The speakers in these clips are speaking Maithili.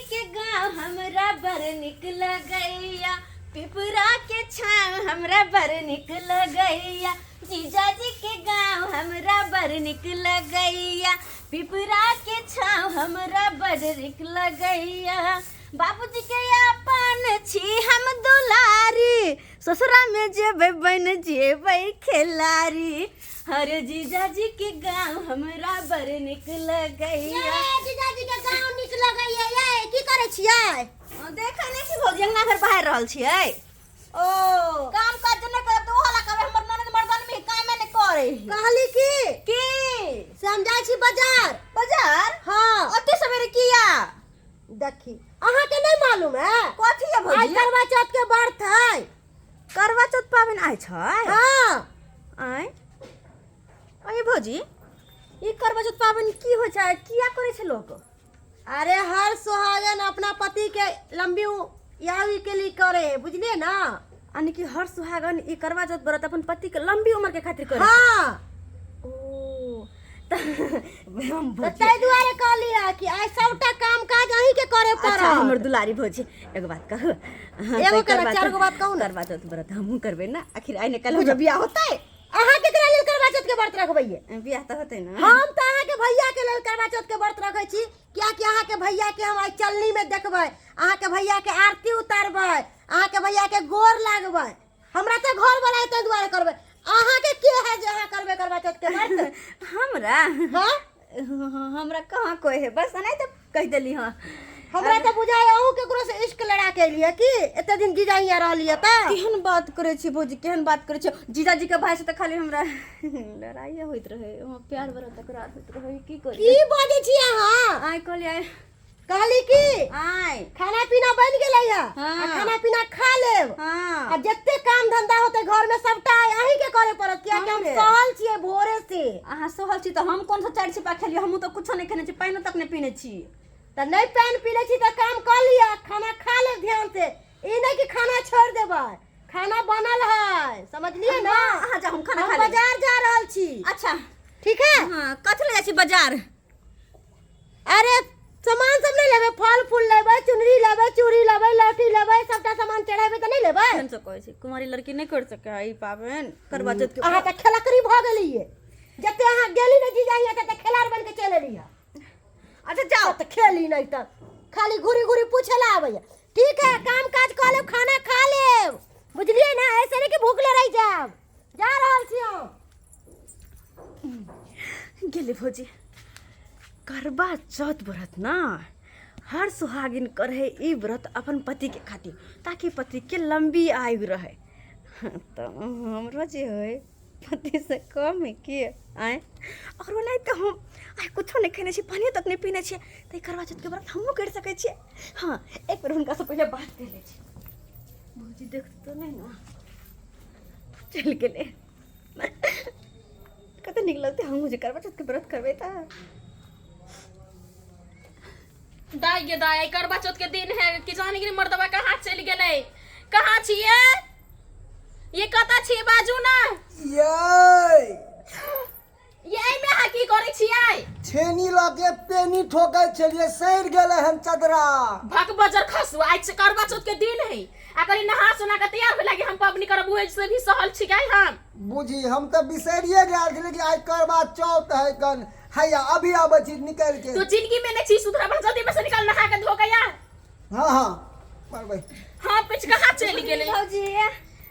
के गांव हमरा बड़ निक लगैया, पिपरा के छाँव हमरा बड़ निक लगैया। जीजाजी के गांव हमरा बड़ निक लगैया, पिपरा के छाँव हमरा बड़ निक लगैया। बाबूजी के अपन छी हम दुलारी, ससुरा में जेबै बन जेबै खेलारी। हर जीजाजी के गांव हमरा बड़ निक लगैया। ये जीजाजी के गांव निक लगैया। ये की करै छियै? देखै नहि छी भौजी, अंगना घर बहारि रहल छियै। ओ काम काज नहि करब तऽ ओ हल्ला करबै, हमर ननद मर्दान में कामे नहि करै। कहली की की से हम जाइ छी बाजार। बाजार? हाँ। ओते सवेरे किया? देखी, अहाँके नहि मालूम है? कथी है आइ भौजी? करवा चौथ के व्रत है। करवा चौथ पाबनि आइ छै? हाँ। आइ अरे भौजी, ई करवा चौथ पाबनि की होइ छै, किया करै छै लोक? अरे हर सुहागन अपना पति के लंबी आयु के लिए करे है, बुझलिए ना? यानी कि हर सुहागन ई करवा चौथ व्रत अपन पति के लंबी उम्र के खातिर करे। हाँ। ओ तऽ हम तऽ भौजी ताहि दुआरे कहली है कि आइ सबटा काम काज अहीं के करे अच्छा पड़त। हमर दुलारी भौजी, एगो बात कहू? हाँ, एगो तऽ केना, करवा चारि गो बात कहू ने। करवा चौथ व्रत हमहूँ करबै ने, आखिर आइ ने काल्हि हमरा बियाह होतै। अहाँ केकरा लेल करवा चौथ के व्रत रखबैये? बियाह तऽ होतै ने। हम तऽ अहाँके भैया के लेल करवा चौथ के व्रत रखै छी, कियाकि अहाँके भैया के हम आइ चलनी में देखबै, अहाँके भैया के आरती उतारबै, अहाँके भैया के गोर लागबै। हमरा तऽ घर वाला ताहि दुआरे करबै। अहाँके के है जे अहाँ करबै करवा चौथ के व्रत? हमरा? हाँ? हमरा कहाँ कोई है, बस एनाहिते कहि देली। हाँ, हमरा तऽ बुझाइ अहूँ केकरो से इश्क लड़ा के एलियै की, एते दिन जीजा हियाँ रहलियै तऽ। केहन बात करै छी भौजी, केहन बात करै छी? जीजाजी के भाई से तऽ खाली हमरा लड़ाइए होइत रहै, वहाँ प्यार बड़ा तकरार होइत रहै, की करी? की बजै छी अहाँ? आइ कहलियै आइ। कहली की आइ खाना पीना बनि गेलै है? हाँ। आ खाना पीना खा लेब। हाँ। आ जते काम धंधा होते घर में सबटा अहीं के करे पड़त, कियाकि हम हमरे। सहल छियै भोरे से। अहाँ सहल छी तऽ हम कोन सा चारि छिपा खेलियै? हमहूँ तऽ कुछो नहि खेने छी, पानिओ तक नहि पीने छी। तऽ नहि पानि पी लै छी तऽ काम कऽ लिअ, खाना खा लेब ध्यान से। ई नहि कि खाना छोड़ि देबै, खाना बनल है, समझलियै ना? अहाँ जाउ, हम खाना हम खा लेब। बाजार जा रहल छी। अच्छा। ठीक है। हाँ, कथी लए जाइ छी बाजार? अरे सामान सब नहि लेबै? फल फूल लेबै, चुनरी लेबै, चूड़ी लेबै, लहठी लेबै, सबटा सामान चढ़ेबै तऽ नहि लेबै? केहन से कहै छी, कुमारी लड़की नहि कर सकै है ई पाबनि करवा चौथ के। अहाँ तऽ खेलकरी भऽ गेलियै। जते अहाँ गेली ने जीजा हियाँ, तते खेलाड़ बनि के चलि एली। अच्छा जाओ। तऽ खेली नहि तऽ खाली घुरी घुरी पूछे ला आबैया। ठीक है, काम काज कऽ लेब, खाना खा लेब, बुझलियै ना? ऐसे नहि कि भूखले रहि जायब। जा रहल छी हम। गेलै भौजी। करवा चौथ व्रत ना हर सुहागिन करे ई व्रत अपन पतिके खातिर, ताकि पतिके लम्बी आयु रहे। तऽ हमरो जे होइ पतिसँ कम है की? आँय, आओर ओनाहिते तऽ हम आइ कुछो नहि खेने छी, पानियो तक नहि पीने छियै, तऽ ई करवा चौथके व्रत हमहूँ करि सकै छियै। हँ, एक बेर हुनकासँ पहिले बात करि लै छी। भौजी देखतै नहि ने? चलि गेलै। कते नीक लगतै हमहूँ जे करवा चौथके व्रत करबै तऽ। दाई गे दाई, आइ करवा चौथ के दिन है कि जाने कि मर्दवा कहाँ चलि गेलै। कहाँ छियै ये? कतऽ छियै, बाजू ना। यै। ये एहिमे अहाँ की करै छियै? छेनी लऽ के पेनी ठोकै छलियै, सड़ि गेलै हन चदरा। भक बजर खसू, आइ करवा चौथ के दिन है आ कनी नहा सोना के तैयार भेला कि हम पबनी करब, उहे से भी सहल छिकै हम। बुझी, हम तऽ बिसरिए गेल छलियै कि आइ करवा चौथ है कन। हैया अभी आबै छी निकलि के। तू जिंदगी में नहीं छी सुधरबा, जल्दी में से निकल, नहा के धो के आ। हाँ हाँ, पढ़बै। हाँ, पिछ कहाँ चलि गेलै? भौजी।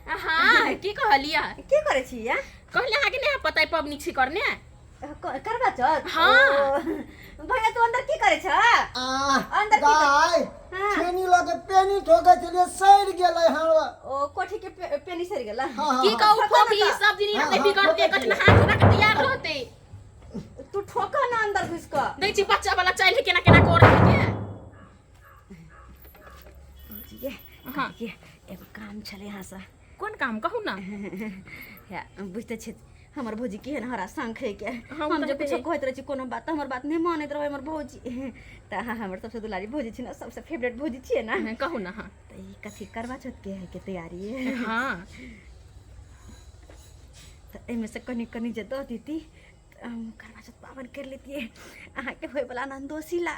हाँ, की कहलियै? की करै छी या? कहलियै अहाँके नहि पता है पबनी छी करने करवा चौथ? हाँ। ओ, भैया तू अंदर की करै छ? आ अंदर की दाइ। हाँ। छेनी लऽ के पेनी ठोकै छलियै, सड़ि गेलै हन। ओ कोठी के पेनी सड़ि गेलै? हाँ हाँ। की हाँ। कहू ठोका फोफी ना तऽ। सब दिन हाँ, रहते हाँ, बिगड़ते ठोकै कखन हाथ धोना के तैयार रहते। तू ठोका ना अंदर घुस कऽ। देख छी बच्चा वाला चाइल केना केना करे के। भौजी ये। हाँ। ये एगो काम छलै यहाँ से। कोन काम, कहू ना। या बुझते छी हमर भौजी केहन हरा शंख है के। हाँ, ओ हम तऽ जे हेतै। कुछो कहैत रहै छी कोनो बात तऽ हमर बात नहि मानैत रहै हमर भौजी। तऽ अहाँ हमर सबसँ दुलारी भौजी छी ने, सबसँ फेवरेट भौजी छियै ने। हाँ, कहू ना। हाँ। तऽ ई कथी करवा चौथ के है के तैयारी है? हाँ। तऽ एहिमे से कनि कनि जे दऽ देती तऽ हम करवा चौथ पाबनि करि लेतियै अहाँके होयवला नन्दोसी ला।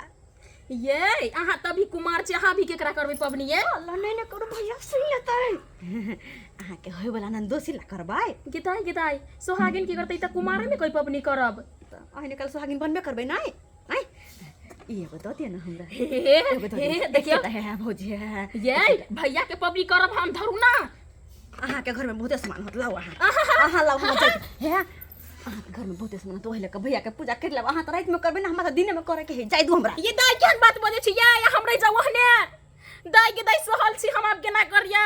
ये अहाँ तभी कुमार छी, अहाँ भी केकरा करबै पबनी ये? अल्लाह नहि ने करू भैया, सुनि लेतै। अहाँके होय वाला नंदोसी ला करबै। गिताई गिताई, सोहागिन की करतै तऽ कुमारे में कोई पबनी करब। तऽ अहिने कल सोहागिन बनबे करबै नहि? आँय, ई एगो दऽ दिअ ने हमरा। हे एगो दऽ हे दिअ। देखियौ। हे हे भौजी, हे हे। ये भैया के पबनी करब हम, धरू ना। अहाँके घरमे बहुते सामान होत, लाउ अहाँ, अहाँ लाउ, हम जाइत। हे, अहाँके घरमे बहुते सामान होत, ओहि लऽ कऽ भैयाके पूजा करि लेब। अहाँ तऽ रातिमे करबै ने, हमरा तऽ दिनेमे करैके है, जाय दू हमरा। ये दाई, केहन बात बजै छी ये? हमरे जाउ ओहने। दाई के दाई, सहल छी हम, आब केना करियै?